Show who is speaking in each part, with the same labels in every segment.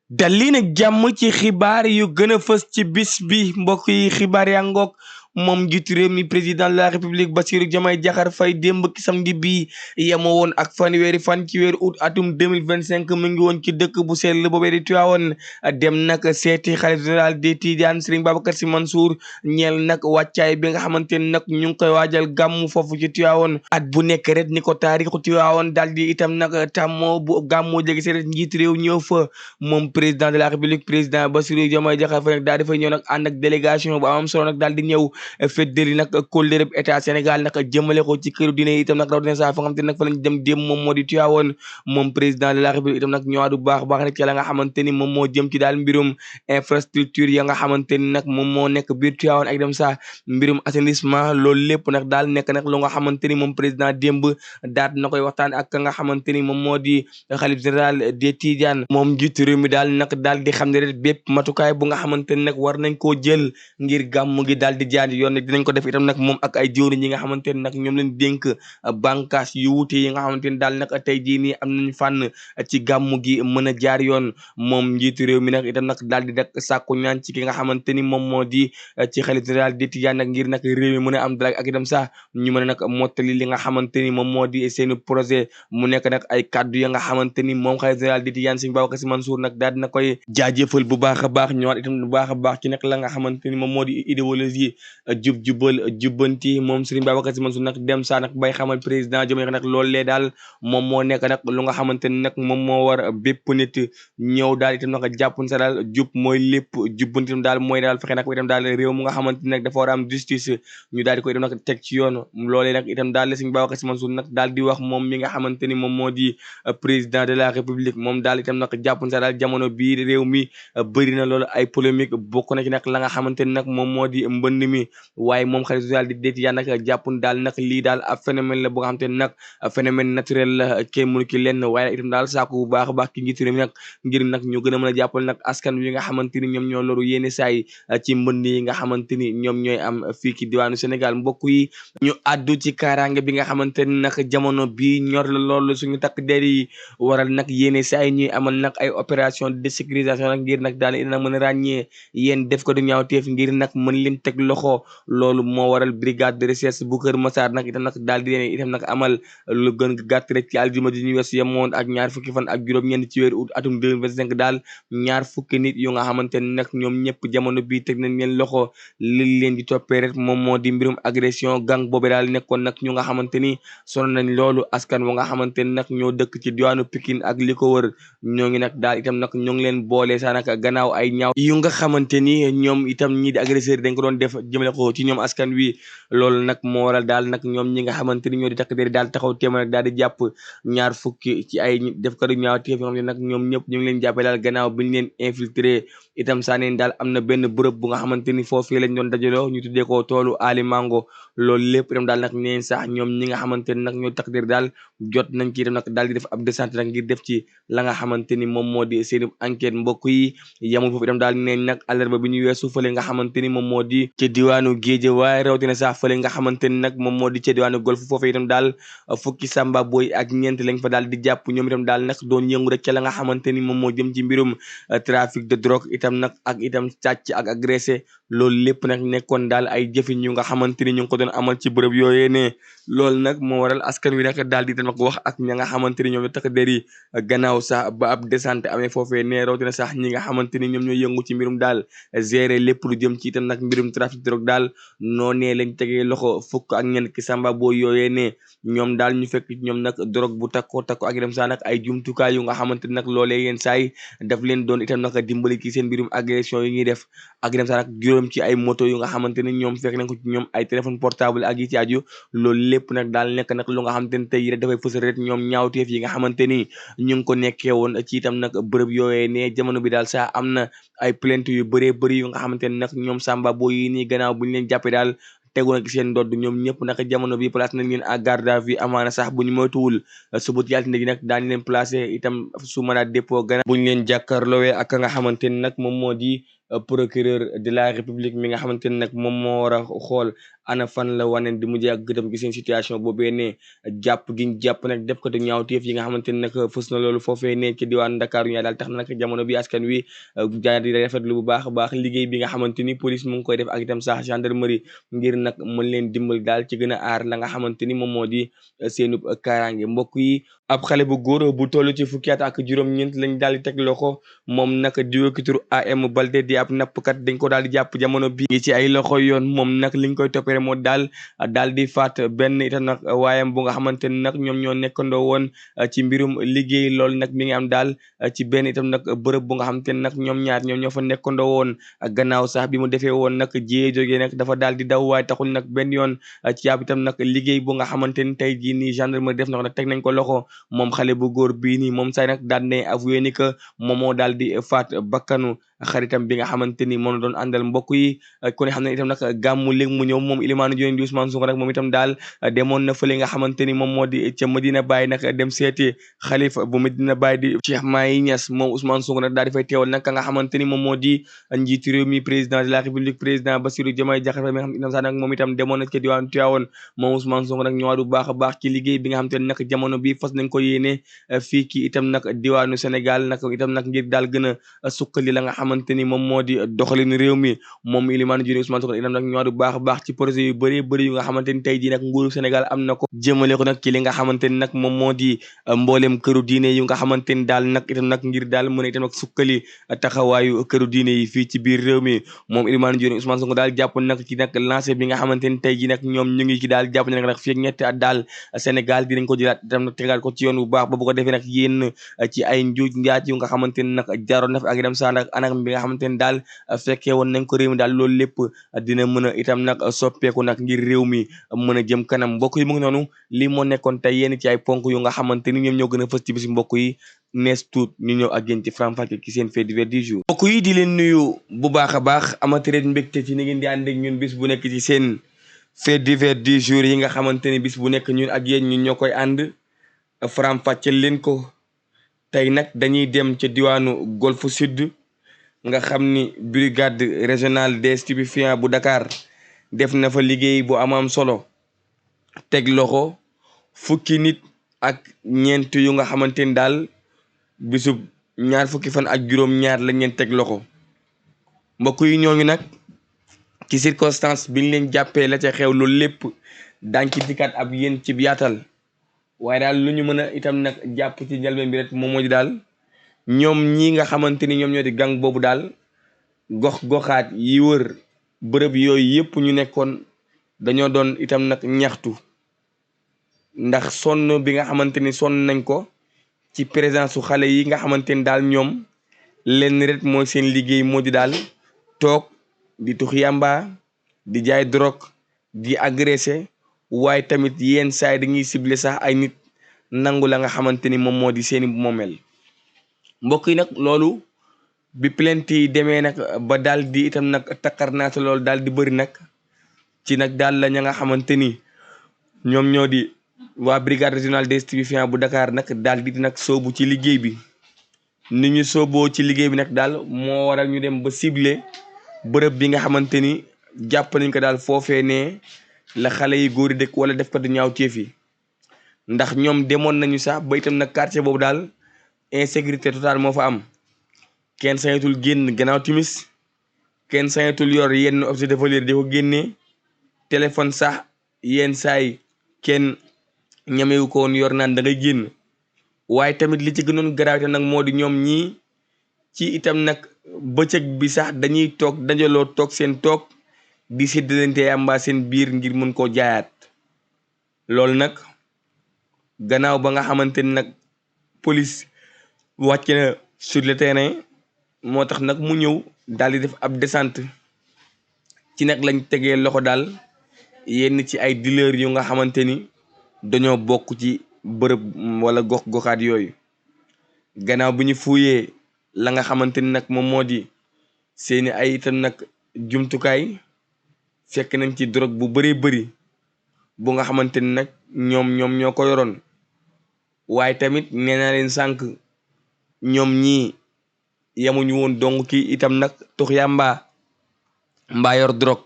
Speaker 1: dal li nag jàmm ci xibaar yu gën a fës ci bis bi mbokk yi xibaar yaa ngoog moom njiitu réew mi président de la république Bassirou Diomaye Diakhar Faye démb ki samedi bii yemoo woon ak fanweeri fan ci weeru août atum 2025 mu ngi woon ci dëkk bu sell boobee di Tivaouane dem nag seeti xalifa général des Tidianes Serigne Babacar Sy Mansour ñeel nag wàccaay bi nga xamante ne nag ñu ngi koy waajal gàmmu foofu ci Tivaouane at bu nekk rek ni ko taarixu Tivaouane daal di itam nag tàmmoo bu gàmmoo jege si rek njiitu réew ñëw fa moom président de la république président Bassirou Diomaye Diakhar Faye nag daal di fay ñëw nag ànd ak délégation bu am solo nag daal di ñëw feddali nag kóllëre état Sénégal nag jëmale ko ci këru diine itam nag rawatina saa fa nga xamante ne nag fa lañ dem démb moom moo di Tivaouane moom président de la république itam nag ñëwaat bu baax baax rek ci la nga xamante ni moom moo jëm ci daal mbirum infrastructure ya nga xamante ni nag moom moo nekk biir Tivaouane ak dem saa mbirum assainissement loolu lépp nag daal nekk nag lu nga xamante ni moom président démb daat na koy waxtaan ak nga xamante ni moom moo di xalif général des Tidianes moom njiitu réew mi daal nag daal di xam ne rek bépp matukaay bu nga xamante ni nag war nañ koo jël ngir gàmmu gi daal di jaar yoon nag dinañ ko def itam nag moom ak ay jëwriñ yi nga xamante ni nag ñoom lañ dénk bànqaas yu wuute yi nga xamante ni daal nag tey jii nii am nañ fànn ci gàmmu gi mën a jaar yoon moom njiitu réew mi nag itam nag daal di dak sàkku ñaan ci ki nga xamante ni moom moo di ci xalif général des Tidianes nag ngir nag réew mi mën a am dalak ak itam sax ñu mën a nag mottali li nga xamante ni moom moo di seeni projet mu nekk nag ay kaddu ya nga xamante ni moom xalif général des Tidianes Serigne Babacar Sy Mansour nag daal dina koy jaajëfal bu baax a baax ñëwaat itam bu baax a baax ci nag la nga xamante ni moom moo di idéologie jubal jubbanti moom Serigne Babacar Sy Mansour nag dem saa nag bay xamal président Diomaye nag loolu lee daal moom moo nekk nag lu nga xamante ni nag moom moo war bépp nit ñëw daal itam nag jàppun sa daal jub mooy lépp jubbanti itam daal mooy daal fexe nag itam daal réew mu nga xamante ni nag dafa war a am justice ñu daal di koy itam nag teg ci yoon loolee nag itam daal la Serigne Babacar Sy Mansour nag daal di wax moom mi nga xamante ni moom moo di président de la république moom daal itam nag jàppun sa daal jamono bii réew mi bëri na loolu ay polémique bokk na ci nag la nga xamante ni nag moom moo di mbënd mi waaye moom xalifa général des Tidianes nag jàppun daal nag lii daal ab phénomène la boo nga xamante ni nag phénomène naturel la kenn mënu ki lenn waaye itam daal saako bu baax a baax ki njiitu réew mi nag ngir nag ñu gën a mën a jàppal nag askan wi nga xamante ni ñoom ñoo loru yéeni saay ci mbënd yi nga xamante ni ñoom ñooy am fii ci diwaanu Sénégal mbokk yi ñu àddu ci kaaraange bi nga xamante ni nag jamono bi ñor la loolu suñu takk der yi waral nag yéeni saay ñuy amal nag ay opération de sécurisation nag ngir nag daal dina mën a ràññee yéen def ko du ñaawteef ngir nag mën leen teg loxo loolu moo waral brigade de recherche bu Kër Massar nag itam nag daal di leen itam nag amal lu gën gàtt rek ci aljuma di ñu weesu yemoon ak ñaar fukki fan ak juróom-ñeent ci weeru août atum 2025 daal ñaar fukki nit yu nga xamante ne nag ñoom ñëpp jamono bii teg nañ leen loxo li leen di toppee rek moom moo di mbirum agression gang boobu daal nekkoon nag ñu nga xamante ni sonn nañ loolu askan wa nga xamante ni nag ñoo dëkk ci diwaanu Pikine ak li ko wër ñoo ngi nag daal itam nag ñoo ngi leen boole saa nag gannaaw ay ñaaw yu nga xamante ni ñoom itam ñii di agresseur dañ ko doon def jëmale ko ci ñoom askan wi loolu nag moo waral daal nag ñoom ñi nga xamante ni ñoo di takk der daal taxaw téema nag daal di jàpp ñaar fukki ci ay def ko du ñaaw teef yoo xam ne nag ñoom ñëpp ñu ngi leen jàppee daal gannaaw bi ñu leen infiltré itam saa neen daal am na benn bërëb bu nga xamante ni foofii lañ doon dajaloo ñu tuddee ko toolu Ali Mango loolu lépp itam daal nag neen sax ñoom ñi nga xamante ni nag ñoo takk der daal jot nañ ci itam nag daal di def ab descente nag ngir def ci la nga xamante ni moom moo di seen enquête mbokk yi yamul foofu itam daal neen nag àllarba bi ñu weesu fële nga xamante ni moom moo di ci diwaanu Guédiawaye rawatina sax fële nga xamante ni nag moom moo di ci diwaanu Golf foofu itam daal fukki samba boy ak ñeent lañ fa daal di jàpp ñoom itam daal nag doon yëngu rek ca la nga xamante ni moom moo jëm ci mbirum trafic de drogue itam nag ak itam càcc ak agressé loolu lépp nag nekkoon daal ay jëfin yu nga xamante ni ñu ngi ko doon amal ci bërëb yooyee ne loolu nag moo waral askan wi nag daal di dem ak wax ak ña nga xamante ni ñoom la takk der yi gannaaw sax ba ab descente amee foofee ne rawatina sax ñi nga xamante ni ñoom ñoo yëngu ci mbirum daal gérer lépp lu jëm ci itam nag mbirum trafic de drogue daal noonee lañ tegee loxo fukk ak ñeent ki samba boo yooyee ne ñoom daal ñu fekk ñoom nag drogue bu takko ak itam sax nag ay jumtukaay yu nga xamante ni nag loolee yéen saay daf leen doon itam nag dimbali ci seen mbirum agression yi ñuy def ak itam sax nag juróom ci ay moto yu nga xamante ni ñoom fekk nañ ko ci ñoom ay téléphone portable ak yi ci aju loolu lépp nag daal nekk nag lu nga xamante ni tey rek dafay fësal rek ñoom ñaawteef yi nga xamante ni ñu ngi ko nekkee woon ci itam nag bërëb yooyee ne jamono bi daal sax am na ay plainte yu bëree bëri yu nga xamante ni nag ñoom samba boo yi nii gannaaw buñu leen jàppee daal tegu na ci seen ndodd ñoom ñëpp nag jamono bi place nañ leen à garde à vue amaana sax bu ñu moytuwul subut yàlla gi nag daañu leen placé itam su mën a dépôt gannaaw bu ñu leen jàkkaarloowee ak nga xamante ni nag moom moo di procureur de la république mi nga xamante ne nag moom moo war a xool ana fan la waneen di mujjee ak gëtam gi seen situation boobee ne jàpp giñ jàpp nag def ko te ñaawteef yi nga xamante ne nag fës na loolu foofee ne ci diwaan Ndakaaru ñaa daal tax na nag jamono bi askan wi daal di rafetlu bu baax a baax liggéey bi nga xamante ni police mu ngi koy def ak itam sax gendarmerie ngir nag mën leen dimbali daal ci gën a aar la nga xamante ni moom moo di seenub kaaraange mbokk yi ab xale bu góor bu toll ci fukki at ak juróom-ñeent lañ daal di teg loxo moom nag di wékkitur AM Balde di ab nappkat dañ ko daal di jàpp jamono bi ngi ci ay loxo yoon moom nag liñ koy toppee moo daal di faat benn itam nag waayam bu nga xamante ni nag ñoom ñoo nekkandoo woon ci mbirum liggéey loolu nag mi ngi am daal ci benn itam nag bërëb bu nga xamante ni nag ñoom ñaar ñoom ñoo fa nekkandoo woon gannaaw sax bi mu defee woon nag jiyee jógee nag dafa daal di daw waaye taxul nag benn yoon ci ab itam nag liggéey bu nga xamante ni tey jii nii gendarmerie def na ko nag teg nañ ko loxo moom xale bu góor bii nii moom say nag daal ne avoué ni que moom moo daal di faat bakkanu xaritam bi nga xamante ni moom la doon àndal mbokk yi ku ne xam ne itam nag gàmmu léegi mu ñëw moom ilimaanu jooy di Ousmane Sonko nag moom itam daal demoon na fële nga xamante ni moom moo di ca Medina Baye nag dem seeti xalifa bu Medina Baye di Cheikh Mahi Niass moom Ousmane Sonko nag daal di fay teewal nag ka nga xamante ni moom moo di njiitu réew mi président de la république président Bassirou Diomaye Diakhar Faye mi nga xam itam sax nag moom itam demoon na ca diwaan Tivaouane moom Ousmane Sonko nag ñëwaat bu baax a baax ci liggéey bi nga xamante ni nag jamono bi fas nañ ko yéene fii ki itam nag diwaanu Sénégal nag itam nag ngir daal gën a sukkali la nga xamante ni moom moo di doxalin réew mi moom ilimaanu jëriñ Ousmane Sonko itam nag ñëwaat bu baax a baax ci projet yu bëri yu nga xamante ni tey jii nag nguuru Sénégal am na ko jëmale ko nag ci li nga xamante ni nag moom moo di mboolem këru diine yu nga xamante ni daal nag itam nag ngir daal mën a itam nag sukkali taxawaayu këru diine yi fii ci biir réew mi moom ilimaanu jëriñ Ousmane Sonko daal jàpp nag ci nag lancé bi nga xamante ni tey jii nag ñoom ñu ngi ci daal jàpp ne nag fii ak ñetti at daal Sénégal dinañ ko jëlaat itam nag tegaat ko ci yoon bu baax ba bu ko defee nag yéen ci ay njuuj njaaj yu nga xamante ni nag jaaroon na fi ak itam sax nag anam bi nga xamante ni daal fekkee woon nañ ko réew mi daal loolu lépp dina mën a itam nag soppeeku nag ngir réew mi mën a jëm kanam mbokk yi mu ngi noonu lii moo nekkoon tey yenn ci ay ponk yu nga xamante ni ñoom ñoo gën a fës ci bis mbokk yi nees tuut ñu ñëw ak yéen ci faram-fàcce ci seen fait divers du jour mbokk yi di leen nuyu bu baax a baax amatiret mbégte ci ni ngeen di ànd ak ñun bis bu nekk ci seen fait divers du jour yi nga xamante ni bis bu nekk ñun ak yéen ñun ñoo koy ànd faram-fàcce leen ko tey nag dañuy dem ca diwaanu Golf Sud nga xam ni brigade régionale des stupéfiants bu Dakar def na fa liggéey bu am solo teg loxo fukki nit ak ñeent yu nga xamante ni daal bisub ñaar fukki fan ak juróom-ñaar lañ leen teg loxo mbokk yi ñooñu nag ci circonstance biñ leen jàppee la ca xew loolu lépp daañ ci dikkaat ab yéen ci yaatal waaye daal lu ñu mën a itam nag jàpp ci njëlbeen bi rek moom moo di daal ñoom ñi nga xamante ni ñoom ñoo di gang boobu daal goxaat yi wër bërëb yooyu yëpp ñu nekkoon dañoo doon itam nag ñaxtu ndax sonn bi nga xamante ni sonn nañ ko ci présence su xale yi nga xamante ni daal ñoom lenn rek mooy seen liggéey moo di daal toog di tux yàmba di jaay drogue di agressé waaye tamit yenn saa yi dañuy ciblé sax ay nit nangu la nga xamante ni moom moo di seeni moomeel mbokk yi nag loolu bi plainte yi demee nag ba daal di itam nag takkar naata loolu daal di bëri nag ci nag daal la ña nga xamante ni ñoom ñoo di waa brigade régionale des stupéfiants bu Dakar nag daal di nag soobu ci liggéey bi ni ñu sooboo ci liggéey bi nag daal moo waral ñu dem ba ciblé bërëb bi nga xamante ni jàpp nañ ko daal foofee ne la xale yi góor yi dëkk wala def ko di ñaaw teef yi ndax ñoom demoon nañu sax ba itam nag quartier boobu daal insécurité totale moo fa am kenn sañatul génn gannaaw timis kenn sañatul yor yenn objet de valeur di ko génnee téléphone sax yenn saay kenn ñamewu ko woon yor naan da ngay génn waaye tamit li ci gënoon garaaw nag moo di ñoom ñii ci itam nag bëccëg bi sax dañuy toog dajaloo toog seen toog di séddalante yàmbaa seen biir ngir mën koo jaayaat loolu nag gannaaw ba nga xamante ni nag police wàcc na sur le terrain moo tax nag mu ñëw daal di def ab descente ci nag lañ tegee loxo daal yenn ci ay dealer yu nga xamante ni dañoo bokk ci bërëb wala goxaat yooyu gannaaw bi ñu fuuyee la nga xamante ni nag moom moo di seeni ay itam nag jumtukaay fekk nañ ci drogue bu bëri bu nga xamante ni nag ñoom ñoo ko yoroon waaye tamit nee naa leen sànq ñoom ñii yemuñu woon donc kii itam nag tux yàmbaa mbaa yor drogue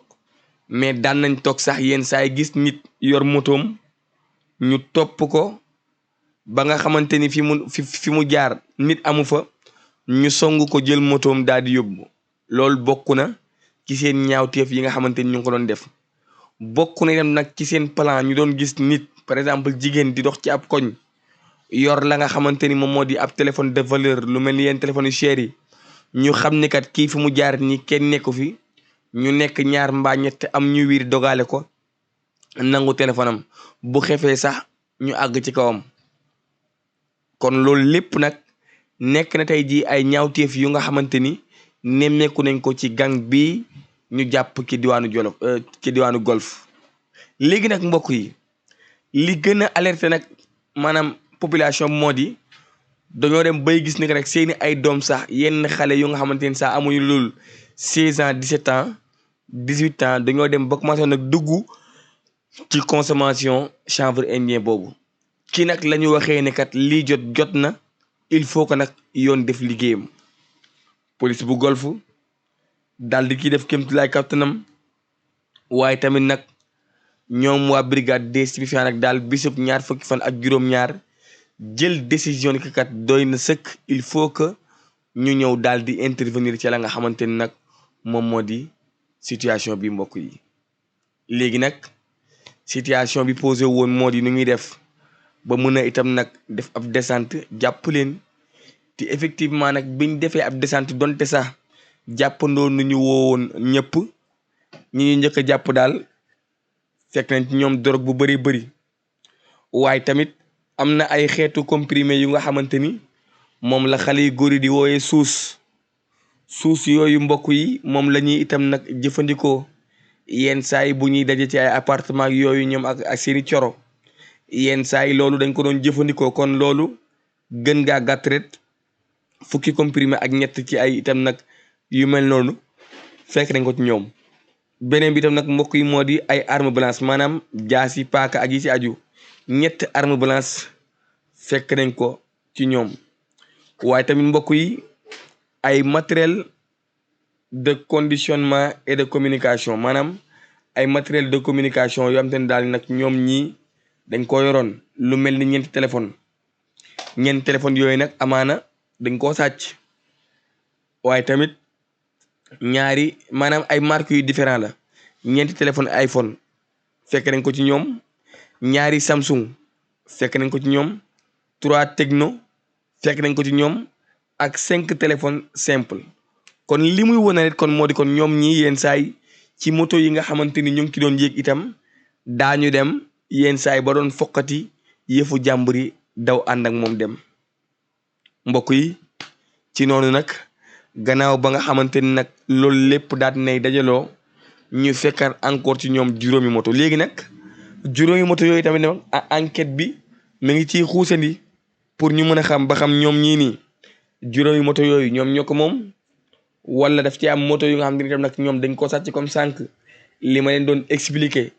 Speaker 1: mais daan nañ toog sax yenn saa yi gis nit yor motoom ñu topp ko ba nga xamante ni fi mu jaar nit amu fa ñu song ko jël motoom daal di yóbbu. loolu bokk na ci seen ñaawteef yi nga xamante ni ñu ngi ko doon def. bokk na itam nag ci seen plan ñu doon gis nit par exemple jigéen di dox ci ab koñ yor la nga xamante ni moom moo di ab téléphone de valeur lu mel ni yenn téléphone yu cher yi ñu xam ni kat kii fi mu jaar ni kenn nekku fi ñu nekk ñaar mbaa ñett am ñu wiir dogale ko nangu téléphone am bu xefee sax ñu àgg ci kawam. kon loolu lépp nag nekk na tey jii ay ñaawteef yu nga xamante ni nemmeeku nañ ko ci gang bi ñu jàpp ci diwaanu Jolof ci diwaanu Golf. léegi nag mbokk yi li gën a alerté nag maanaam population moo di dañoo dem bay gis ni que rek seeni ay doom sax yenn xale yu nga xamante ni sax amuñu loolu 16 ans 17 ans 18 ans dañoo dem ba commencé nag dugg ci consommation chanvre indien boobu. kii nag la ñu waxee ne kat lii jot na il faut que nag yoon def liggéeyam. police bu Golf daal di kii def kéemtulaay kattanam waaye tamit nag ñoom waa brigade des stupéfiants nag daal bisub ñaar fukki fan ak juróom-ñaar jël décision ni kat doy na sëkk il faut que ñu ñëw daal di intervenir ci la nga xamante ni nag moom moo di situation bi mbokk yi. léegi nag situation bi posé woon moo di nu ñuy def ba mën a itam nag def ab descente jàpp leen te effectivement nag biñ defee ab descente donte sax jàppandoo nu ñu woowoon ñëpp ñi ñu njëkk a jàpp daal fekk nañ ci ñoom drogue bu bëri waaye tamit am na ay xeetu comprimé yu nga xamante ni moom la xale yu góor yi di wooyee suus yooyu mbokk yi moom la ñuy itam nag jëfandikoo yenn saa yi bu ñuy daje ci ay appartement yooyu ñoom ak seeni coro yenn saa yi loolu dañ ko doon jëfandikoo kon loolu gën ngaa gàtt rek fukki comprimé ak ñett ci ay itam nag yu mel noonu fekk nañ ko ci ñoom. beneen bi itam nag mbokk yi moo di ay arme blanche maanaam jaasi paaka ak yi ci aju ñett arme blanche fekk nañ ko ci ñoom. waaye tamit mbokk yi ay matériel de conditionnement et de communication maanaam ay matériel de communication yoo xam te ne daal nag ñoom ñii dañ ko yoroon lu mel ni ñeenti téléphone yooyu nag amaana dañ koo sàcc. waaye tamit ñaari maanaam ay marques yu différent la ñeenti téléphone iPhone fekk nañ ko ci ñoom, ñaari Samsung fekk nañ ko ci ñoom, 3 Tecno fekk nañ ko ci ñoom ak 5 téléphone simple. kon li muy wane rek kon moo di kon ñoom ñii yenn saay ci moto yi nga xamante ni ñu ngi ci doon yéeg itam daañu dem yenn saay ba doon foqati yëfu jàmbur yi daw ànd ak moom dem. mbokk yi ci noonu nag gannaaw ba nga xamante ni nag loolu lépp daal nay dajaloo ñu fekkaat encore ci ñoom juróomi moto. léegi nag juróomi moto yooyu tamit nag enquête bi mu ngi ciy xuusandi pour ñu mën a xam ba xam ñoom ñii nii juróomi moto yooyu ñoom ñoo ko moom wala daf ci am moto yu nga xam ne itam nag ñoom dañ ko sàcc comme sànq li ma leen doon expliquer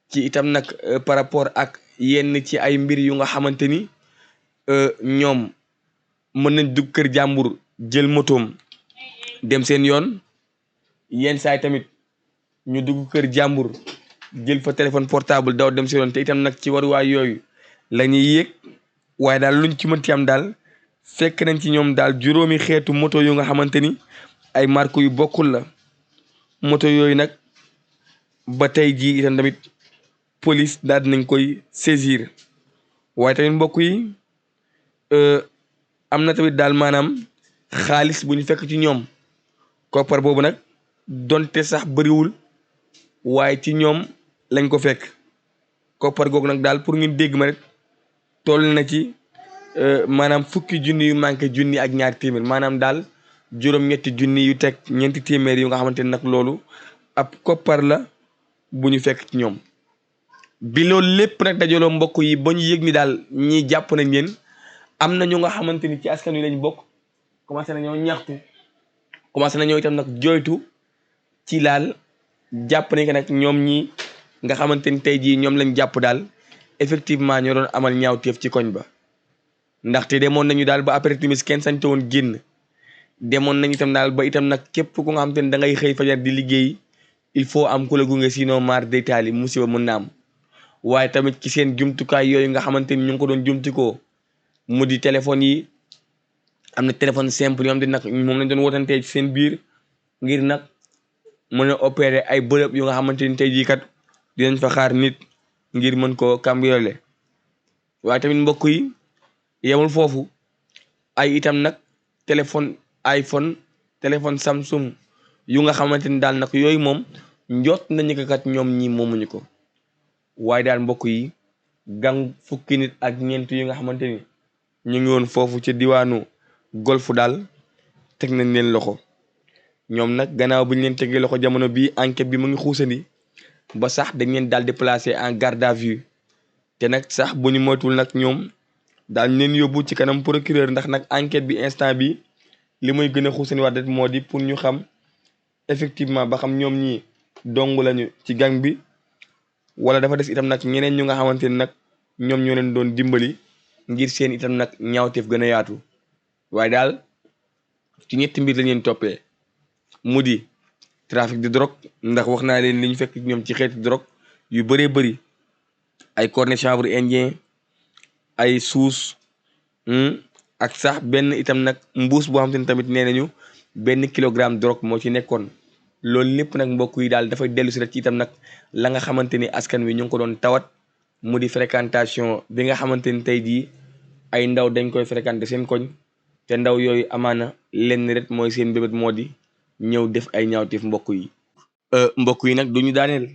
Speaker 1: ci itam nag par rapport ak yenn ci ay mbir yu nga xamante ni ñoom mën nañ dugg kër jàmbur jël motoom dem seen yoon. yenn saay tamit ñu dugg kër jàmbur jël fa téléphone portable daw dem seen yoon te itam nag ci waruwaay yooyu la ñuy yéeg. waaye daal luñ ci mënti am daal fekk nañ ci ñoom daal juróomi xeetu moto yu nga xamante ni ay marque yu bokkul la. moto yooyu nag ba tey jii itam tamit police daal dinañ koy saisir. waaye tamit mbokk yi am na tamit daal maanaam xaalis bu ñu fekk ci ñoom. koppar boobu nag donte sax bëriwul waaye ci ñoom lañ ko fekk. koppar googu nag daal pour ngeen dégg ma rek toll na ci maanaam fukki junni yu manqué junni ak ñaari téeméer maanaam daal juróom-ñetti junni yu teg ñeenti téeméer yu nga xamante ne nag loolu ab koppar la bu ñu fekk ci ñoom. bi loolu lépp nag dajaloo mbokk yi ba ñu yëg ni daal ñii jàpp nañ leen am na ñu nga xamante ni ci askan wi lañ bokk commencé nañoo ñaxtu commencé nañoo itam nag jooytu ci laal jàpp nañ ko nag ñoom ñi nga xamante ni tey jii ñoom lañ jàpp daal effectivement ñoo doon amal ñaawteef ci koñ ba. ndaxte demoon nañu daal ba après timis kenn sañte woon génn demoon nañ itam daal ba itam nag képp ku nga xam te ne da ngay xëy fajar di liggéey il faut am ku la gunge sinon maar day taali musiba mën na am. waaye tamit ci seen jumtukaay yooyu nga xamante ni ñu ngi ko doon jumtikoo mu di téléphone yi am na téléphone simple yoo xam te nag moom lañ doon wootantee ci seen biir ngir nag mën a opérer ay bërëb yu nga xamante ni tey jii kat dinañ fa xaar nit ngir mën koo cambrioler. waaye tamit mbokk yi yemul foofu ay itam nag téléphone iPhone téléphone Samsung yu nga xamante ni daal nag yooyu moom njot nañu ko kat ñoom ñi moomuñu ko. waaye daal mbokk yi gang fukki nit ak ñeent yi nga xamante ni ñu ngi woon foofu ci diwaanu golfu daal teg nañ leen loxo. ñoom nag gannaaw bi ñu leen tegee loxo jamono bii enquête bi mu ngi xuusandi ba sax dañ leen daal di placer en garde à vue te nag sax bu ñu moytuwul nag ñoom daal ñu leen yóbbu ci kanam procureur ndax nag enquête bi instant bi li muy gën a xuusandi wax det moo di pour ñu xam effectivement ba xam ñoom ñi dong lañu ci gang bi wala dafa des itam nag ñeneen ñu nga xamante ni nag ñoom ñoo leen doon dimbali ngir seen itam nag ñaawteef gën a yaatu. waaye daal ci ñetti mbir lañ leen toppee mu di trafic de drogue ndax wax naa leen li ñu fekk ñoom ci xeeti drogue yu bëree bëri ay cornet chanvre indien ay suus ak sax benn itam nag mbuus boo xam te ne tamit nee nañu benn kilogramme drogue moo ci nekkoon. loolu lépp nag mbokk yi daal dafay dellu si rek ci itam nag la nga xamante ni askan wi ñu ngi ko doon tawat mu di fréquentation bi nga xamante ni tey jii ay ndaw dañ koy fréquenté seen koñ te ndaw yooyu amaana lenn rek mooy seen bébét moo di ñëw def ay ñaawteef mbokk yi. mbokk yi nag duñu daaneel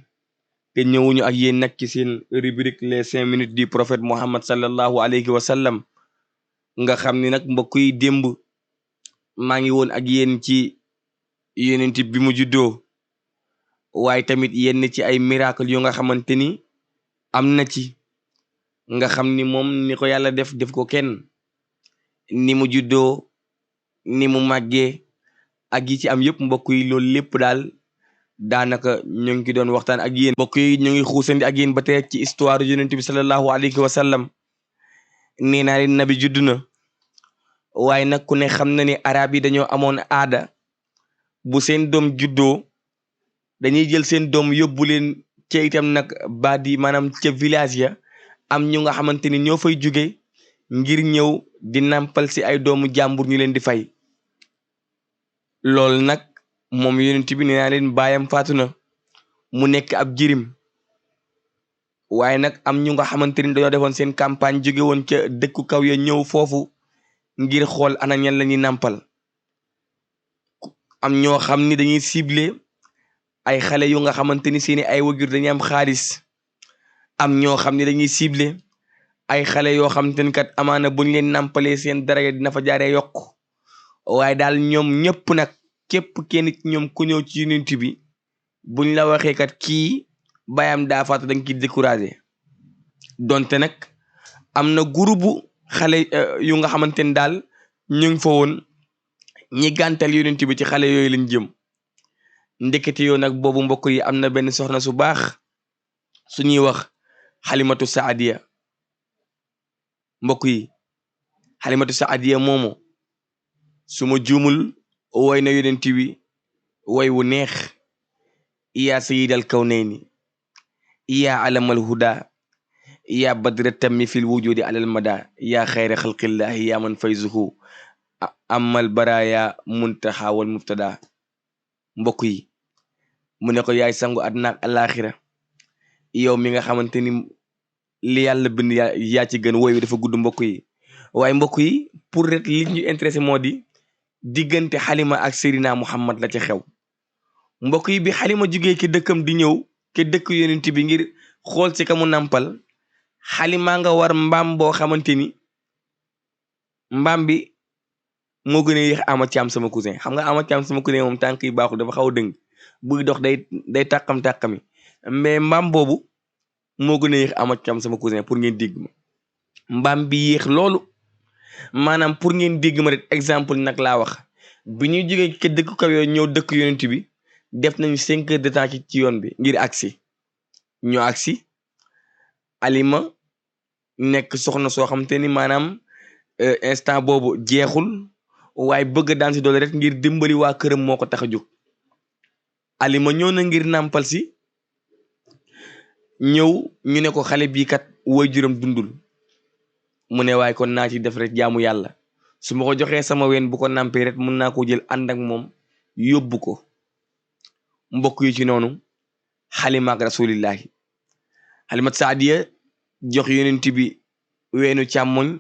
Speaker 1: te ñëwuñu ak yéen nag ci seen rubrique les 5 minutes du prophète Muhammad sallallahu alayhi wa sallam nga xam ni nag mbokk yi démb maa ngi woon ak yéen ci yonent bi mu juddoo waaye tamit yenn ci ay miracle yu nga xamante ni am na ci nga xam ni moom ni ko yàlla def ko kenn ni mu juddoo ni mu màggee ak yi ci am yëpp mbokk yi loolu lépp daal daanaka ñu ngi doon waxtaan ak yéen. mbokk yi ñu ngi xuusandi ak yéen ba tey ci histoire yonent bi sallallahu alayhi wa sallam nee naa leen nabi judd na waaye nag ku ne xam na ni arab yi dañoo amoon aada bu seen doom juddoo dañuy jël seen doom yóbbu leen ca itam nag baadi maanaam ca village ya am ñu nga xamante ni ñoo fay jóge ngir ñëw di nampal si ay doomu jàmbur ñu leen di fay. loolu nag moom yonent bi nee naa leen baayam faatu na mu nekk ab jirim waaye nag am ñu nga xamante ni dañoo defoon seen campagne jóge woon ca dëkku kaw ya ñëw foofu ngir xool ana ñan la ñuy nampal. am ñoo xam ni dañuy ciblé ay xale yu nga xamante ni seeni ay wajur dañuy am xaalis am ñoo xam ni dañuy ciblé ay xale yoo xamante ni kat amaana buñ leen nampalee seen dara dina fa jaaree yokk waaye daal ñoom ñëpp nag képp kenn ci ñoom ku ñëw ci yonent bi buñ la waxee kat kii bayam daa faatu da nga ciy découragé donte nag am na groupe xale yu nga xamante ni daal ñu ngi fa woon ñi gàntal yonent bi ci xale yooyu lañ jëm. ndekete yoo nag boobu mbokk yi am na benn soxna su baax suñuy wax xalimatu saadiya mbokk yi xalimatu saadiya moomu su ma juumul woy na yonent bi woy wu neex yaa sayidal kawnayni yaa alamal huda yaa badra tammi fil wujudi alal mada yaa xayra xalqillahi yaa man fayzuhu amal baraya muntaha wal mubtada. mbokk yi mu ne ko yaay sangu àddina ak alaxira yow mi nga xamante ni li yàlla bind yaa ci gën woy wi dafa gudd mbokk yi waaye mbokk yi pour rek li ñu intéressé moo di diggante xalima ak Seydina Muhammad la ca xew. mbokk yi bi xalima jugee ki dëkkam di ñëw ke dëkk yonent bi ngir xool ci ka mu nàmpal xalima nga war mbaam boo xamante ni mbaam bi moo gën a yéex Ama Thiam sama cousin xam nga Ama Thiam sama cousin moom tànk yi baaxul dafa xaw a dëng buy dox day tàqam-tàqami mais mbaam boobu moo gën a yéex Ama Thiam sama cousin pour ngeen dégg ma mbaam bi yéex loolu maanaam pour ngeen dégg ma rek exemple nag laa wax bi ñuy jógee ke dëkk kaw yooyu ñëw dëkk yonent bi def nañu 5 heures de temps ci yoon bi ngir agsi ñu agsi Alima nekk soxna soo xamante ni maanaam instant boobu jeexul waaye bëgg daan si doole rek ngir dimbali waa këram moo ko tax a jóg. Alima ñëw na ngir nàmpal si ñëw ñu ne ko xale bii kat waajuram dundul mu ne waaye kon naa ci def rek jaamu yàlla su ma ko joxee sama ween bu ko nàmpee rek mun naa ko jël ànd ak moom yóbbu ko. mbokk yi ci noonu Halima ak rasulillahi Halimatu Saadiya jox yonent bi weenu càmmoñ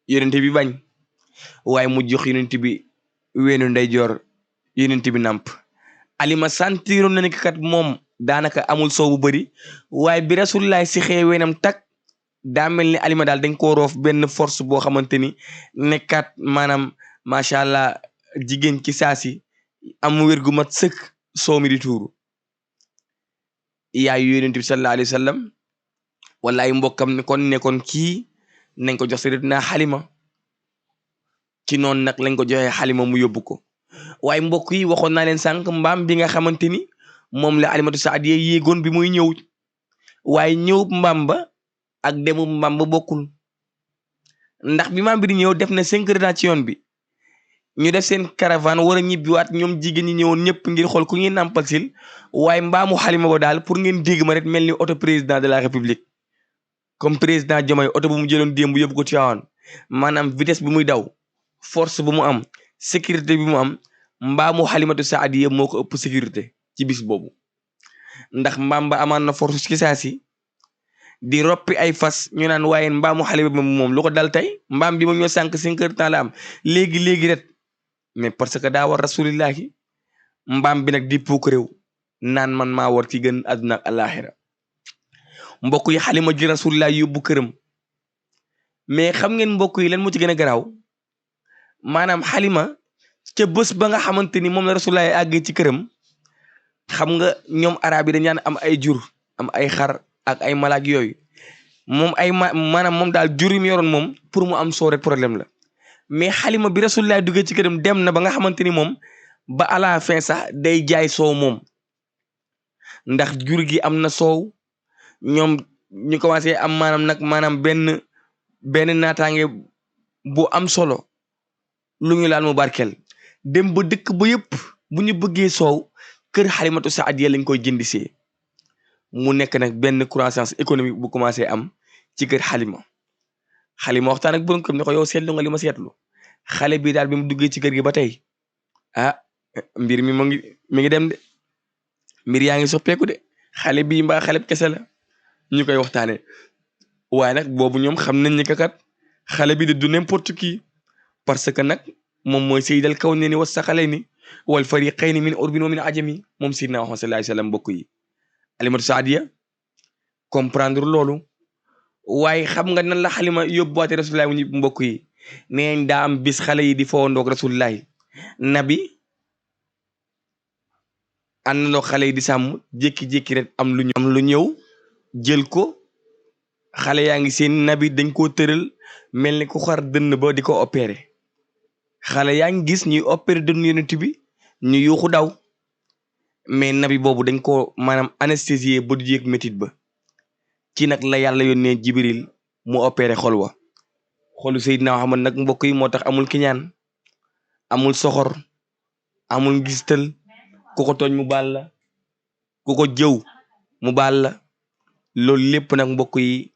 Speaker 1: yonent bi bañ waaye mu jox yonent bi weenu ndeyjoor yonent bi nàmp. Alima santiroon na ne kat moom daanaka amul soow bu bëri waaye bi rasulillahi si xee weenam tak daa mel ni Alima daal dañ ko roof benn force boo xamante ni nekkaat maanaam macha allah jigéen ci saasi am wér gu mat sëkk soow mi di tuuru. yaayu yonent bi sallallahu alayhi wa sallam wala ay mbokkam ne kon kii nañ ko jox sayyidatuna Halima ci noonu nag lañ ko joxee Halima mu yóbbu ko. waaye mbokk yi waxoon naa leen sànq mbaam bi nga xamante ni moom la Halimatu Saadiya yéegoon bi muy ñëw waaye ñëw mbaam ba ak demu mbaam ba bokkul ndax bi maam bi di ñëw def na 5 heures ci yoon bi ñu def seen caravane war a ñibbiwaat ñoom jigéen ñi ñëwoon ñëpp ngir xool ku ñuy nàmpal sil waaye mbaamu Halima ba daal pour ngeen dégg ma rek mel ni oto président de la république comme président Diomaye oto bu mu jëloon démb yóbbu ko Tivaouane maanaam vitesse bi muy daw force bu mu am sécurité bi mu am mbaamu Halimatu Saadiya moo ko ëpp sécurité ci bis boobu ndax mbaam ba amaan na force ci saa si di roppi ay fas ñu naan waaye mbaamu Halima bi moom lu ko dal tey mbaam bi moom ñoo sànq 5 heures temps la am léegi rek mais parce que daa war rasulillahi mbaam bi nag di puuk réew naan man maa war ki gën àdduna ak alaxira. mbokk yi Halima ji rasulillahi yóbbu këram mais xam ngeen mbokk yi lan moo ci gën a garaaw maanaam Halima ca bés ba nga xamante ni moom la rasulillahi àggee ci këram xam nga ñoom arab yi dañ naan am ay jur am ay xar ak ay malaak yooyu moom maanaam moom daal jur yi mu yoroon moom pour mu am soo rek problème la. mais Halima bi rasulillahi duggee ci këram dem na ba nga xamante ni moom ba à la fin sax day jaay soow moom ndax jur gi am na soow ñoom ñu commencé am maanaam benn naataange bu am solo lu ñu laal mu barkel dem ba dëkk ba yëpp bu ñu bëggee soow kër Halimatu Saadiya lañ koy jëndisee mu nekk nag benn croissance économique bu commencé am ci kër Halima waxtaan ak borom kër ne ko yow seetlu nga li ma seetlu xale bi daal bi mu duggee ci kër gi ba tey mbir mi mi ngi dem de mbir yaa ngi soppeeku de xale bii mbaa xale kese la ñu koy waxtaanee waaye nag boobu ñoom xam nañ ni kat xale bi de du n'importe qui parce que nag moom mooy sayyidal kawnayni was saqalayni wal fariqayni min urbin wa min ajami moom sayyidina Muhammad sallallahu alayhi wa sallam mbokk yi. Halimatu Saadiya comprendre loolu waaye xam nga nan la Halima yóbbuwaate rasulillahi mu ñib mbokk yi neeñ daa am bis xale yi di fowandoog rasulillahi nabi àndandoo xale yi di sàmm jékki-jékki rek am lu ñëw jël ko xale yaa ngi seen nabi dañ koo tëral mel ni ku xar dënn ba di ko opéré xale yaa ngi gis ñuy opéré dënn yonent bi ñu yuuxu daw mais nabi boobu dañ ko maanaam anesthésié ba du yëg métit ba ci nag la yàlla yónnee Jibril mu opéré xol wa xolu Seydina Muhammad nag mbokk yi moo tax amul kiñaan amul soxor amul ngistal ku ko tooñ mu baal la ku ko jëw mu baal la loolu lépp nag mbokk yi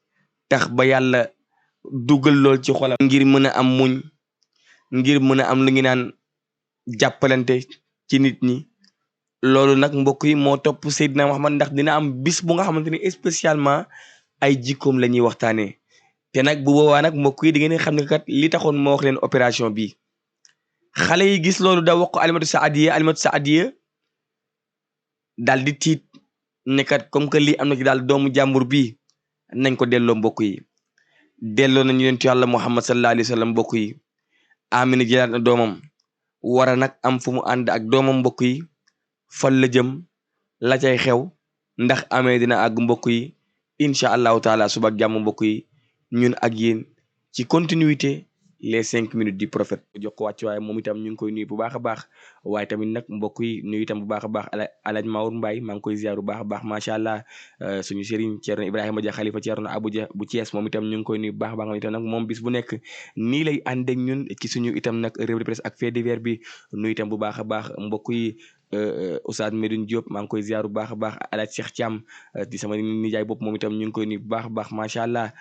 Speaker 1: tax ba yàlla dugal lool ci xolam ngir mën a am muñ ngir mën a am lu ngi naan jàppalante ci nit ñi loolu nag mbokk yi moo topp Seydina Muhammad ndax dina am bis bu nga xamante ni spécialement ay jikkoom la ñuy waxtaanee te nag bu boobaa nag mbokk yi da ngeen xam ne kat li taxoon moo wax leen opération bi xale yi gis loolu da wax ko Halimatu Saadiya daal di tiit ne kat comme que lii am na ci daal doomu jàmbur bii nañ ko delloo mbokk yi delloo nañu yonentu Yàlla Muhammad sallallahu alayhi wa sallam mbokk yi Amina jëlaat na doomam war a nag am fu mu ànd ak doomam mbokk yi fan la jëm la cay xew ndax amee dina àgg mbokk yi incha allahu taala suba ak jàmm mbokk yi ñun ak yéen ci continuité les 5 minutes du prophète jox ko wàcc waaye moom itam ñu ngi koy nuyu bu baax a baax waaye tamit nag mbokk yi nuyu itam bu baax a baax alaaj Maour Mbaye maa ngi koy ziar bu baax a baax macha allah suñu sëriñ Thierno Ibrahima Dia xalifa Thierno Abou Dia bu Thiès moom itam ñu ngi koy nuyu bu baax a baax itam nag moom bis bu nekk nii lay ànd ak ñun ci suñu itam nag revue de presse ak fait divers bi nuyu itam bu baax a baax mbokk yi Oustaz Medoune Diop maa ngi koy ziar bu baax a baax alaaj Cheikh Thiam di sama nijaay bopp moom itam ñu ngi koy nuyu bu baax a baax macha allah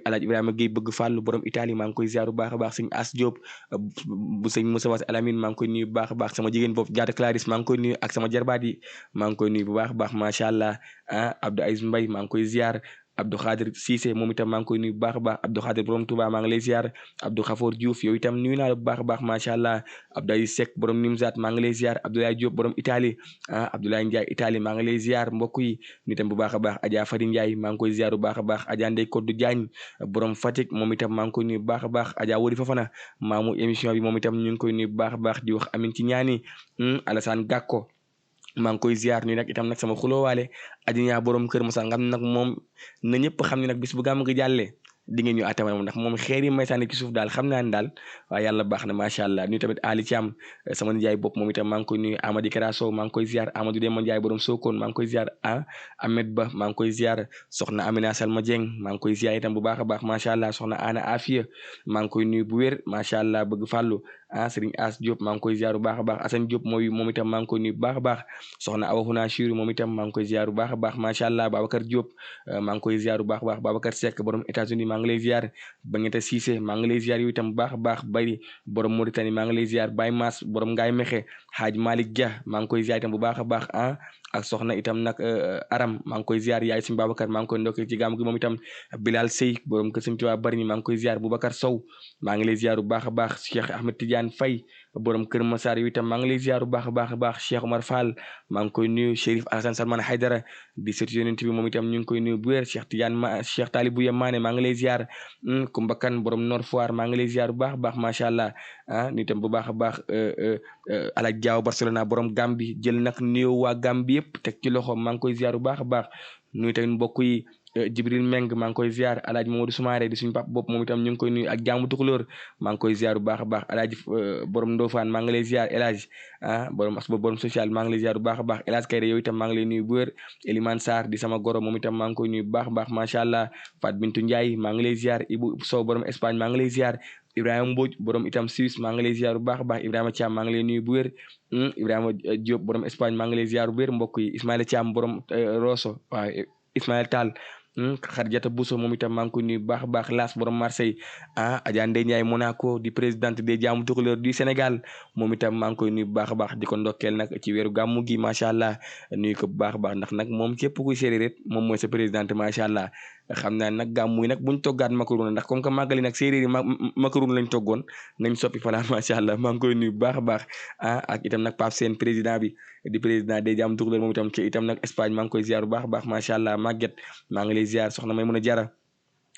Speaker 1: alaaj Ibrahima Guèye bëgg fàllu borom Italie maa ngi koy ziar bu baax a baax sëñ As Diop bu sëñ Moussa Wass Alamine maa ngi koy nuyu bu baax a baax sama jigéen bopp Jaata Clarisse maa ngi koy nuyu ak sama jarbaat yi maa ngi koy nuyu bu baax a baax macha allah Abdou Aziz Mbaye maa ngi koy ziar Abdou Khadir Cissé moom itam maa ngi koy nuyu bu baax a baax Abdou Khadir borom Touba maa ngi lay ziar Abdou Khafour Diouf yow itam nuyu naa la bu baax a baax macha allah Abdou Aziz Seck borom Nimzat maa ngi lay ziar Abdoulaye Diop borom Italie Abdoulaye Ndiaye Italie maa ngi lay ziar mbokk yi nuyu itam bu baax a baax Adja Fadi Ndiaye maa ngi koy ziar bu baax a baax Adja Ndeye Kodou Diagne borom Fatick moom itam maa ngi koy nuyu bu baax a baax Adja Wodi Fafana maamu émission bi moom itam ñu ngi koy nuyu bu baax a baax di wax amin ci ñaani Alassane Gakko maa ngi koy ziar nii nag itam nag sama xuloowaale aji ñaa borom kër Moussa nga xam ne nag moom na ñëpp xam ne nag bis bu gàmm gi jàllee di ngeen ñu atamal moom ndax moom xeer yi may sànni ci suuf daal xam naa ne daal waaye yàlla baax na macha allah nuyu tamit Ali Thiam sama nijaay bopp moom itam maa ngi koy nuyu Amady Kara Sow maa ngi koy ziar Amadou Demba Ndiaye borom Sokone maa ngi koy ziar Ahmed Ba maa ngi koy ziar soxna Amina Salma Dieng maa ngi koy ziar itam bu baax a baax macha allah soxna Ana Afia maa ngi koy nuyu bu wér macha allah bëgg fàllu Serigne As Diop maa ngi koy ziar bu baax a baax Assane Diop mooy moom itam maa ngi koy nuyu bu baax a baax soxna Awa Huna Chiri moom itam maa ngi koy ziar bu baax a baax macha allah Babacar Diop maa ngi koy ziar bu baax a baax Babacar Seck borom États-Unis maa ngi lay ziar ba ngeen Cissé maa ngi lay ziar yow itam bu baax a baax bari borom Mauritanie maa ngi lay ziar Baye Mass borom Ngaye Mexe Hadj Malick Dia maa ngi koy ziar itam bu baax a baax ak soxna itam nag Aram maa ngi koy ziar yaay suñu Babacar maa ngi koy ndokkee ci gàmm gi moom itam Bilal Sey borom kër Sëñ Tuubaa bari ñi maa ngi koy ziar Boubacar Sow maa ngi lay ziar bu baax a baax Cheikh Ahmed Tidiane Faye borom kër Massar yow itam maa ngi lay ziar bu baax a baax a baax Cheikh Omar Fall maa ngi koy nuyu Chérif Alassane Salman Haydara di sëtu yonent bi moom itam ñu ngi koy nuyu bu wér Cheikh Tidiane Cheikh Talibou Yamane maa ngi lay ziar Kumba Kan borom Nord Foire maa ngi lay ziar bu baax a baax macha allah ni itam bu baax a baax Alaj Diaw Barcelona borom Gambie jël nag nuyoo waa Gambie yëpp teg ci loxo maa ngi koy ziar bu baax a baax nuyu tamit mbokk yi Jibril Meng maa ngi koy ziar Alaaji Mamadou Soumaré di suñu pap bopp moom itam ñu ngi koy nuyu ak jaamu tukulóor maa ngi koy ziar bu baax a baax Alaaji borom Ndofane maa ngi lay ziar El Hadj borom asba borom social maa ngi lay ziar bu baax a baax El Hadj Kayre yow itam maa ngi lay nuyu bu wér Elimane Sarr di sama goro moom itam maa ngi koy nuyu bu baax a baax macha allah Fat Bintou Ndiaye maa ngi lay ziar Ibou Sow borom Espagne maa ngi lay ziar Ibrahima Mbodj borom itam Suisse maa ngi lay ziar bu baax a baax Ibrahima Thiam maa ngi lay nuyu bu wér Ibrahima Diop borom Espagne maa ngi lay ziar bu wér mbokk yi Ismaïla Thiam borom Rosso waaw Ismaïla Tall Khadijata Bousso moom itam maa ngi koy nuyu bu baax a baax Las borom Marseille Adja Ndeye Ndiaye Monaco di présidente des jaamu tukulóor du Sénégal moom itam maa ngi koy nuyu bu baax a baax di ko ndokkeel nag ci weeru gàmmu gi macha allah nuyu ko bu baax a baax ndax nag moom képp kuy séeréer moom mooy sa présidente macha allah xam naa nag gàmmu yi nag buñ toggaat macaron ndax comme que màggali nag séeréer yi macaron lañ toggoon nañ soppi falaa macha allah maa ngi koy nuyu bu baax a baax ak itam nag Pape Sène président bi di président des jaamu tukulóor moom itam ci itam nag Espagne maa ngi koy ziar bu baax a baax macha allah Maguette maa ngi lay ziar soxna may mën a jara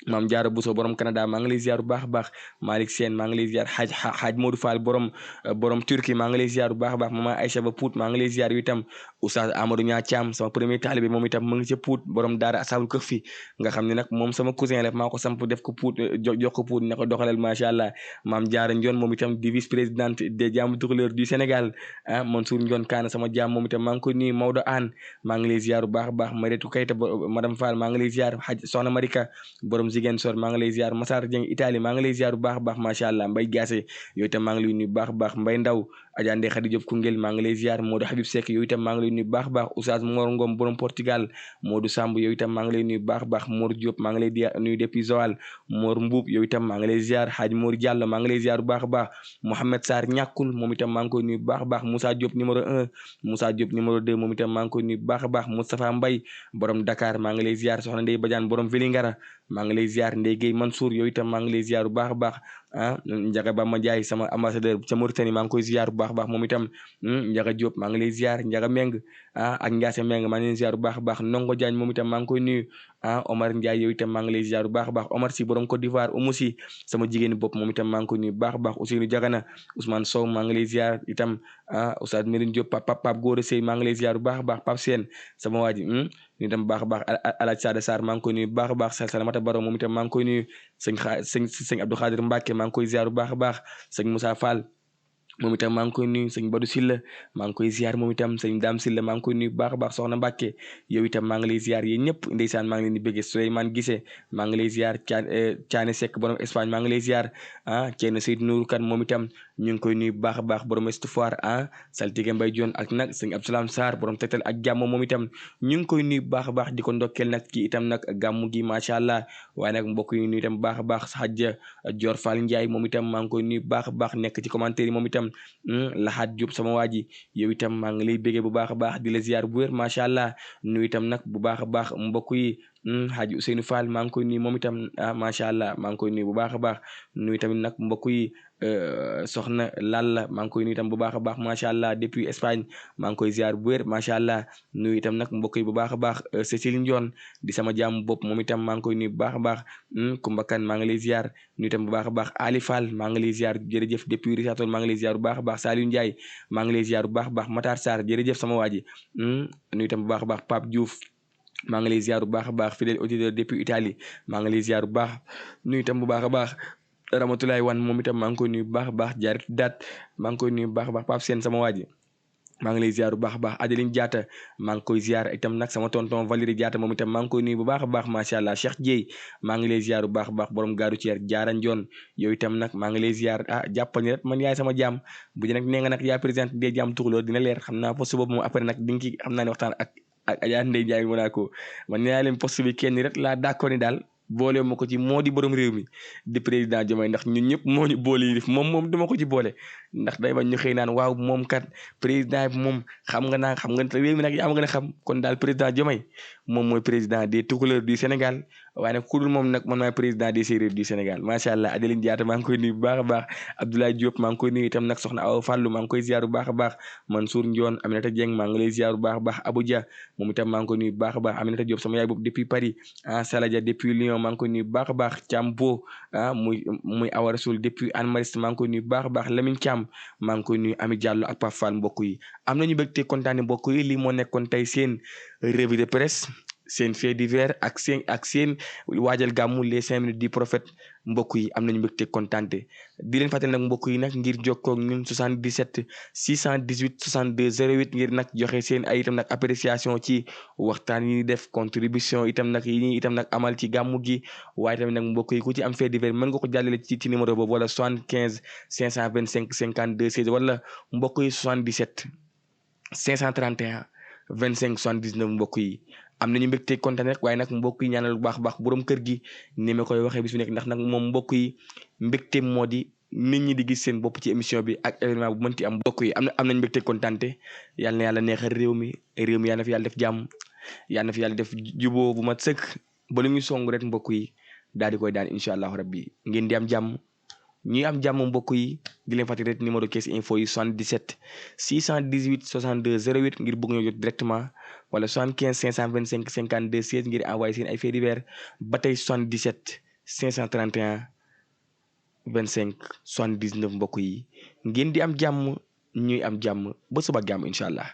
Speaker 1: maam Jaara Bousso borom Canada maa ngi lay ziar bu baax a baax Malick Sène maa ngi lay ziar xaaj Modou Fall borom Turquie maa ngi lay ziar bu baax a baax mama Aïcha ba Pout maa ngi lay ziar yu itam Oustaz Amadou Ñaa Thiam sama premier taalibe moom itam mu ngi ca Pout borom daara Asabul Kahfi nga xam ne nag moom sama cousin la maa ko samp def ko Pout jox ko Pout ne ko doxalal macha allah maam Jaara Ndione moom itam di vice présidente des jaamu tukulóor du Sénégal Mansour Ndione Kaana sama jaam moom itam maa ngi koy nuyu Maodo Anne maa ngi lay ziar bu baax a baax Mariétou Keita madame Fall maa ngi lay ziar xaj soxna Marika borom Ziguinchor maa ngi lay ziar Massar Dieng Italie maa ngi lay ziar bu baax a baax macha allah Mbaye Gassé yooyu itam maa ngi lay nuyu bu baax a baax Mbaye Ndaw Adja Ndeye Khady Diop Koungheul maa ngi lay ziar Modou Habib Seck yooyu itam maa ngi lay nuyu bu baax a baax Oustaz Mor Ngom borom Portugal Modou Samb yooyu itam maa ngi lay nuyu bu baax a baax Mor Diop maa ngi lay nuyu depuis Joal Mor Mbuub yooyu itam maa ngi lay ziar Hadj Mor Diallo maa ngi lay ziar bu baax a baax Mouhamed Sarr ñàkkul moom itam maa ngi koy nuyu bu baax a baax Moussa Diop numéro 1 Moussa Diop numéro 2 moom itam maa ngi koy nuyu bu baax a baax Moustapha Mbaye borom Dakar maa ngi lay ziar soxna Ndeye Badiane borom Vélingara maa ngi lay ziar Ndeye Gueye Mansour yooyu itam maa ngi lay ziar bu baax a baax Ndiaga Bamba Ndiaye sama ambassadeur ca Mauritanie maa ngi koy ziar bu baax a baax moom itam Ndiaga Diop maa ngi lay ziar Ndiaga Meng ak Ndiasse Meng maa ngi lay ziar bu baax a baax Ndongo Diagne moom itam maa ngi koy nuyu Omar Ndiaye yooyu itam maa ngi lay ziar bu baax a baax Omar Sy borom Côte d'Ivoire Oumou Sy sama jigéeni bopp moom itam maa ngi koy nuyu bu baax a baax Ousseynou Diagana Ousmane Sow maa ngi lay ziar itam Oustaz Meline Diop Pape Gora Sey maa ngi lay ziar bu baax a baax Pape Sène sama waa ji ñu dem baax a baax Alaaji Sada Sarr maa ngi koy nuyu bu baax a baax Salamata Baro moom itam maa ngi koy nuyu sëñ Abdou Khadir Mbacke maa maa ngi koy ziar bu baax a baax sëñ Moussa Fall moom itam maa ngi koy nuyu sëñ Badou Silla maa ngi koy ziar moom itam sëñ Dame Silla maa ngi koy nuyu bu baax a baax soxna Mbàkke yow itam maa ngi lay ziar yéen ñëpp ndeysaan maa ngi leen di bëggee Souleymane Gissé maa ngi lay ziar Thiané Seck borom Espagne maa ngi lay ziar Thierno Seydou Nourou Kane moom itam ñu ngi koy nuyu bu baax a baax borom Estoufar Saltige Mbay Dione ak nag sëñ Abdoulaye Sarr borom Tektal ak jàmm moom itam ñu ngi koy nuyu bu baax a baax di ko ndokkeel nag ci itam nag gàmmu gi macha allah waaye nag mbokk yi nuyu itam bu baax a baax Hadja Dior Fall Ndiaye moom itam maa ngi koy nuyu bu baax a baax nekk ci commentaire yi moom itam Laxaat Diop sama waa ji yow itam maa ngi lay béggee bu baax a baax di la ziar bu wér macha allah nuyu itam nag bu baax a baax mbokk yi Hadji Ousseynou Fall maa ngi koy nuyu moom itam macha allah maa ngi koy nuyu bu baax a baax nuyu tamit nag mbokk yi soxna Lalla maa ngi koy nuyu itam bu baax a baax macha allah depuis Espagne maa ngi koy ziar bu wér macha allah nuyu itam nag mbokk yi bu baax a baax Cécile Ndione di sama jàmm bopp moom itam maa ngi koy nuyu bu baax a baax Kumba Kan maa ngi lay ziar nuyu itam bu baax a baax Ali Fall maa ngi lay ziar jërëjëf depuis Richard-Toll maa ngi lay ziar bu baax a baax Saliou Ndiaye maa ngi lay ziar bu baax a baax Matar Sarr jërëjëf sama waa ji nuyu itam bu baax a baax Pape Diouf maa ngi lay ziar bu baax a baax fidèle auditeur depuis Italie maa ngi lay ziar bu baax nuyu itam bu baax a baax Ramatoulaye Wane moom itam maa ngi koy nuyu bu baax a baax Jarit Daat maa ngi koy nuyu bu baax a baax Pape Sène sama waa ji maa ngi lay ziar bu baax a baax Adeline Diatta maa ngi koy ziar itam nag sama tonton Valérie Diatta moom itam maa ngi koy nuyu bu baax a baax macha allah Cheikh Dieye maa ngi lay ziar bu baax a baax borom gaaru Thier Diarra Ndione yow itam nag maa ngi lay ziar jàppal ni rek man yaay sama jaam bu nag nee nga nag yaa président des jaam tuxuloo dina leer xam naa poste boobu moom après nag di nga ci xam naa ne waxtaan ak Adja Ndeye Ndiaye mu naa ko man nee naa leen poste bi kenn rek laa d'accord ni daal boole ma ko ci moo di borom réew mi di président Diomaye ndax ñun ñëpp moo ñu boole yi def moom duma ko ci boole ndax day bañ ñu xëy naan waaw moom kat président bi moom xam nga réew mi nag yaa ma gën a xam kon daal président Diomaye moom mooy président des Tukulóor du Sénégal waaye nag ku dul moom nag man maay président des Séeréer du Sénégal macha allah Adeline Diatta maa ngi koy nuyu bu baax a baax Abdoulaye Diop maa ngi koy nuyu itam nag soxna Awa Fallou maa ngi koy ziar bu baax a baax Mansour Ndione Aminata Dieng maa ngi lay ziar bu baax a baax Abou Dia moom itam maa ngi koy nuyu bu baax a baax Aminata Diop sama yaay boobu depuis Paris Saladia depuis Lyon maa ngi koy nuyu bu baax a baax Thiambo muy Awa Rasoul depuis Anne Mariste maa ngi koy nuyu bu baax a baax Lamine Thiam maa ngi koy nuyu Ami Diallo ak Pape Fall mbokk yi am nañu bëgg te kontaane mbokk yi lii moo nekkoon tey seen revue de presse seen fait divers ak seen waajal gàmmu les 5 minutes du prophète mbokk yi am nañu mbégte kontante di leen fàttali nag mbokk yi nag ngir jokkoo ak ñun 77 618 62 08 ngir nag joxe seen ay itam nag appréciation ci waxtaan yi def contribution itam nag yi ñuy itam nag amal ci gàmmu gi waaye tamit nag mbokk yi ku ci am fait divers mën nga ko jàllale ci numéro boobu wala 75 525 52 16 wala mbokk yi 77 531 25 79 mbokk yi am nañu mbégte kontaan rek waaye nag mbokk yi ñaanal bu baax baax borom kër gi ni ma koy waxee bis bu nekk ndax nag moom mbokk yi mbégte moo di nit ñi di gis seen bopp ci émission bi ak événement bu mënti am mbokk yi am nañ mbégte kontaante yàlla na yàlla neexal réew mi yàlla na fi yàlla def jàmm yàlla na fi yàlla def juboo bu mat sëkk ba lu ñu song rek mbokk yi daal di koy daan incha allahu rabbi ngeen di am jàmm ñuy am jàmm mbokk yi di leen fàttali rek numéro caisse info yi 77 618 62 08 ngir bëgg ñoo jot directement wala 75 525 52 16 ngir envoyé seen ay faits divers ba tey 77 531 25 79 mbokk yi ngeen di am jàmm ñuy am jàmm ba suba jàmm incha allah.